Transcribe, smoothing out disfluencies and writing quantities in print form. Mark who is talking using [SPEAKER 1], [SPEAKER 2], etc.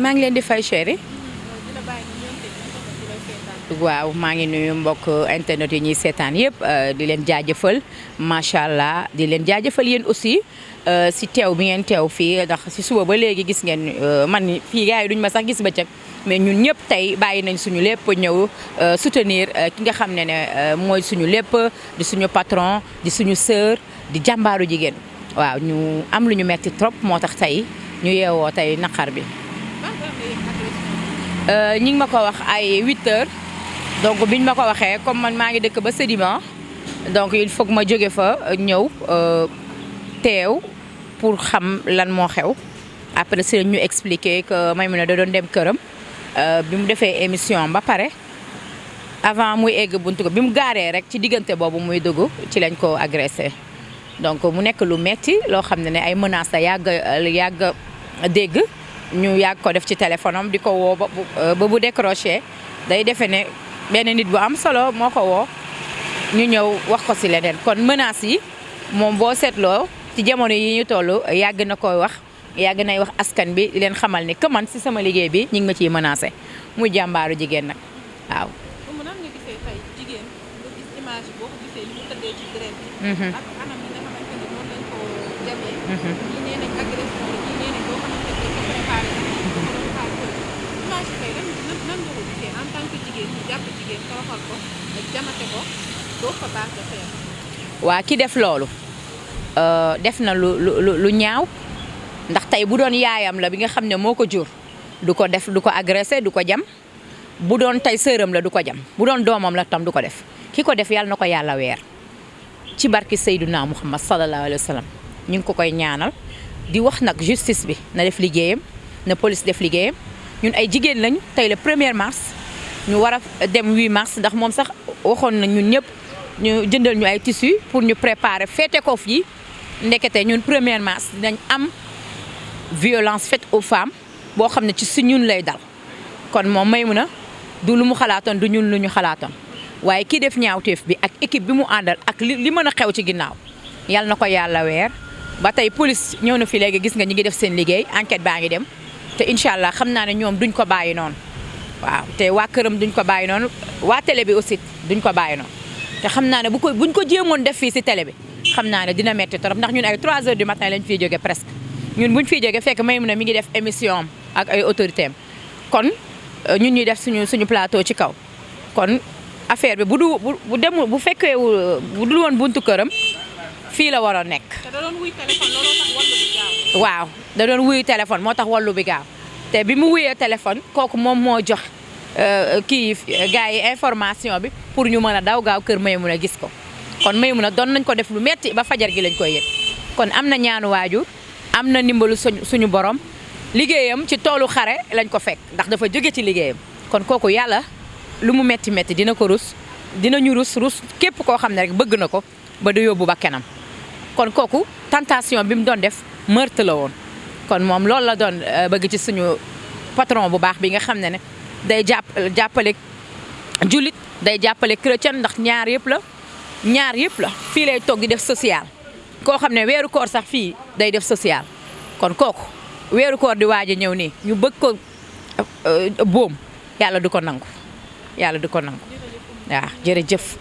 [SPEAKER 1] maa ngi leen di fay chéri. waaw maa ngi nuyu mbokk internet yi ñuy seetaan yëpp di leen jaajëfal macha allah di leen jaajëfal yéen aussi si teew bi ngeen teew fii ndax si suba ba léegi gis ngeen man fii gars yi duñ ma sax gis bëccëg mais ñun ñëpp tey bàyyi nañ suñu lépp ñëw soutenir ki nga xam ne mooy suñu lépp di suñu patron di suñu sœur di jàmbaaru jigéen waaw ñu am lu ñu metti trop moo tax tey ñu yeewoo tey naqar bi. ñi ngi ma ko wax ay 8 heures. donc biñ ma ko waxee comme man maa ngi dëkk ba Sédiment donc il faut que ma jóge fa ñëw teew pour xam lan moo xew après si ñu expliquer que Maimouna da doon dem këram bi mu defee émission ba pare avant muy egg buntu ko bi mu gaaree rek ci diggante boobu muy dugg ci lañ ko agressé donc mu nekk lu metti loo xam ne ay menaces la yàgg dégg ñu yàgg ko def ci téléphone am di ko woo ba bu décroché day defe ne benn nit bu am solo moo ko woo ñu ñëw wax ko ci leneen kon menaces yi moom boo seetloo ci jamono yi ñu toll yàgg na koy wax yàgg nay wax askan bi di leen xamal ni que man ci sama liggéey bi ñu ngi ma ciy menacé muy jàmbaaru jigéen nag waaw.
[SPEAKER 2] nan nga gisee tey jigéen nga gis image boo ko gisee ni mu tëddee ci deret bi ak anam yi nga xamante ni noonu lañ ko jamee ñi nee nañ agression la ñi nee nañ boo xamante ni ko préparé image yi tey nan nga ko gisee en tant que jigéen ñu jàpp jigéen toroxal ko ak jamate ko doo fa baax de xeex.
[SPEAKER 1] waa ki def loolu def na lu ñaaw ndax tey bu doon yaayam la bi nga xam ne moo ko jur du ko def du ko agressé du ko jam bu doon tey sëram la du ko jam bu doon doomam la tam du ko def ki ko def yàlla na ko yàlla weer ci barki Seydina Muhammad sallallahu alayhi wa sallam ñu ngi ko koy ñaanal di wax nag justice bi na def liggéeyam na police def liggéeyam ñun ay jigéen lañu tey le 1er mars ñu war a dem 8 mars ndax moom sax waxoon na ñun ñëpp ñu jëndal ñu ay tissus pour ñu préparer féete ko fii ndekete ñun 1er mars dinañ am violence faite aux femmes boo xam ne ci su ñun lay dal kon moom Maimouna du lu mu xalaatoon du ñun lu ñu xalaatoon waaye kii def ñaawteef bi ak équipe bi mu àndal ak li mën a xew ci ginnaaw yal na ko yàlla weer ba tey police ñëw na fi léegi gis nga ñi ngi def seen liggéey enquête baa ngi dem te incha allah xam naa ne ñoom duñ ko bàyyi noonu waaw te waa këram duñ ko bàyyi noonu waa télé bi aussi duñ ko bàyyi noonu te xam naa ne buñ ko jéemoon def fii si télé bi xam naa ne dina metti trop ndax ñun ay 3 heures du matin lañ fiy jóge presque ñun buñ fiy jóge fekk Maimouna mi ngi def émission am ak ay autorité am kon ñun ñuy def suñu plateau ci kaw kon affaire bi bu fekkee bu dul woon buntu këram fii la waroon nekk.
[SPEAKER 2] te da doon wuy téléphone looloo tax wallu bi gaaw.
[SPEAKER 1] waaw da doon wuyu téléphone moo tax wallu bi gaaw te bi mu wuyee téléphone kooku moom moo jox kii gars yi information bi pour ñu mën a daw gaaw kër Maimouna gis ko kon Maimouna doon nañ ko def lu metti ba fajar gi lañ koy yëg kon am na ñaanu waajur am na ndimbalu suñu borom liggéeyam ci toolu xare lañ ko fekk ndax dafa jóge ci liggéeyam kon kooku yàlla lu mu metti metti dina ko rus dinañu rus képp koo xam ne rek bëgg na ko ba du yóbbu ba kenam kon kooku tentation bi mu doon def meurtre la woon kon moom loolu la doon bëgg ci suñu patron bu baax bi nga xam ne day jàppale jullit day jàppale chrétien ndax ñaar yëpp la fii lay toog di def social koo xam ne weeru koor sax fii day def social kon kooku weeru koor di waaj a ñëw nii ñu bëgg ko boom yàlla du ko nangu waaw jërëjëf